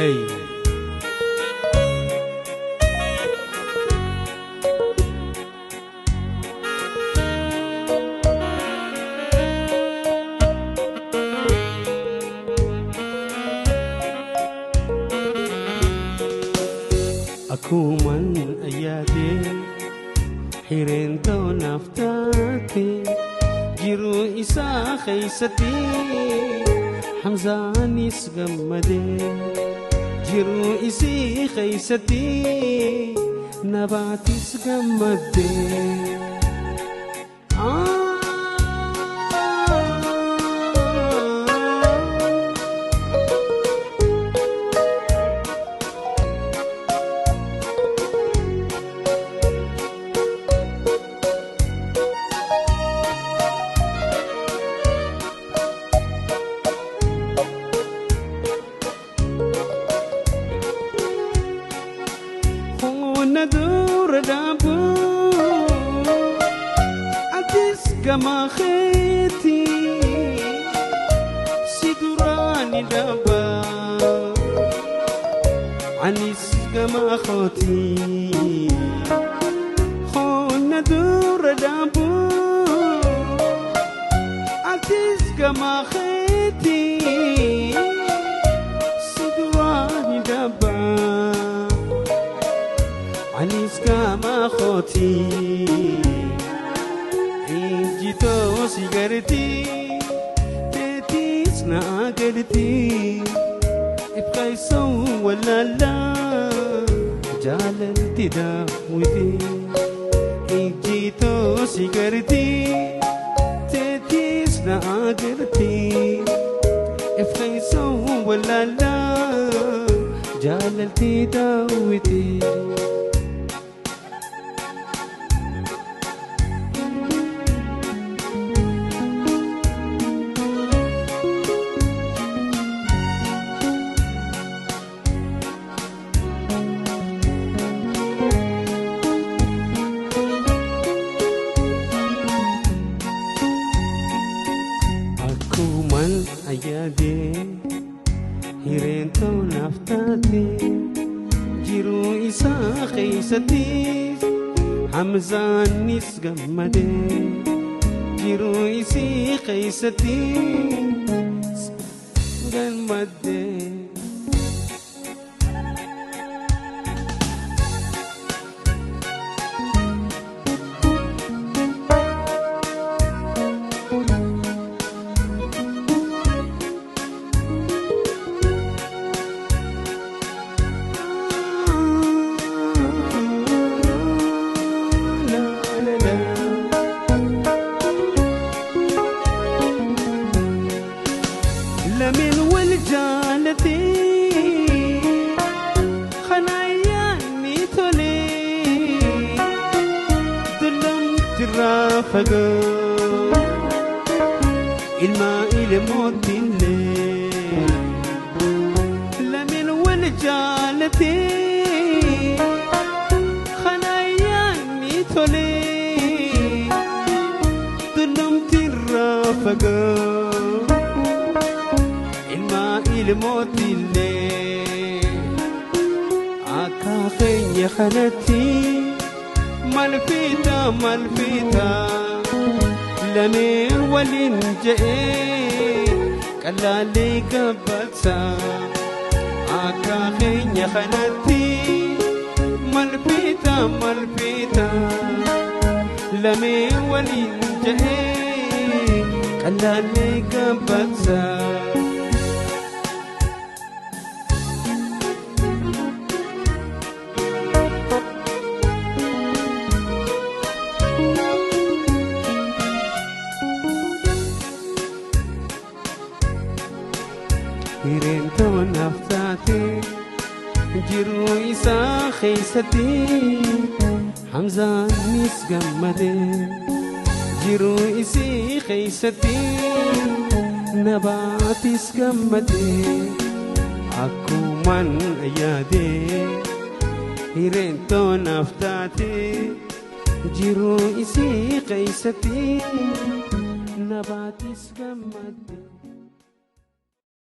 Hey. Akkuman yaadee hireen ta'u naaf taate jiruu isaa keessatti Hamzaanis gammadee jiruu isii keessatti nabaatis gammadee. Dura daabu atis gama keeti si duraani daba anis gama kooti Khona dura daabu atis gama keeti si duraani daba anis gama kooti ijjitoo si garti teetis na agarti ibqaysoo walaala jaalalti daawwiti ijjitoo si garti teetis na agarti ibqaysoo walaala jaalalti daawwiti. Akkuman yaadee hireen ta'u naaf taate jiruu isaa keessatti Hamzaanis gammadee jiruu isii keessatti gammadee. لمن والجالتي خناياني تولي ظلمت الرافقة الماء لموت الليل لمن والجالتي خناياني تولي ظلمت الرافقة الموت الليل akka keenya kanatti malfiita malfiita lameen waliin je'ee qalaalee gabbata akka keenya kanatti malfiita malfiita lameen waliin je'ee qalaalee gabbata. Hireen ta'u naaf taate jiruu isaa keessatti Hamzaanis gammadee jiruu isii keessatti nabaatis gammadee akkuman yaadee hireen ta'u naaf taate jiruu isii keessatti nabaatis gammadee.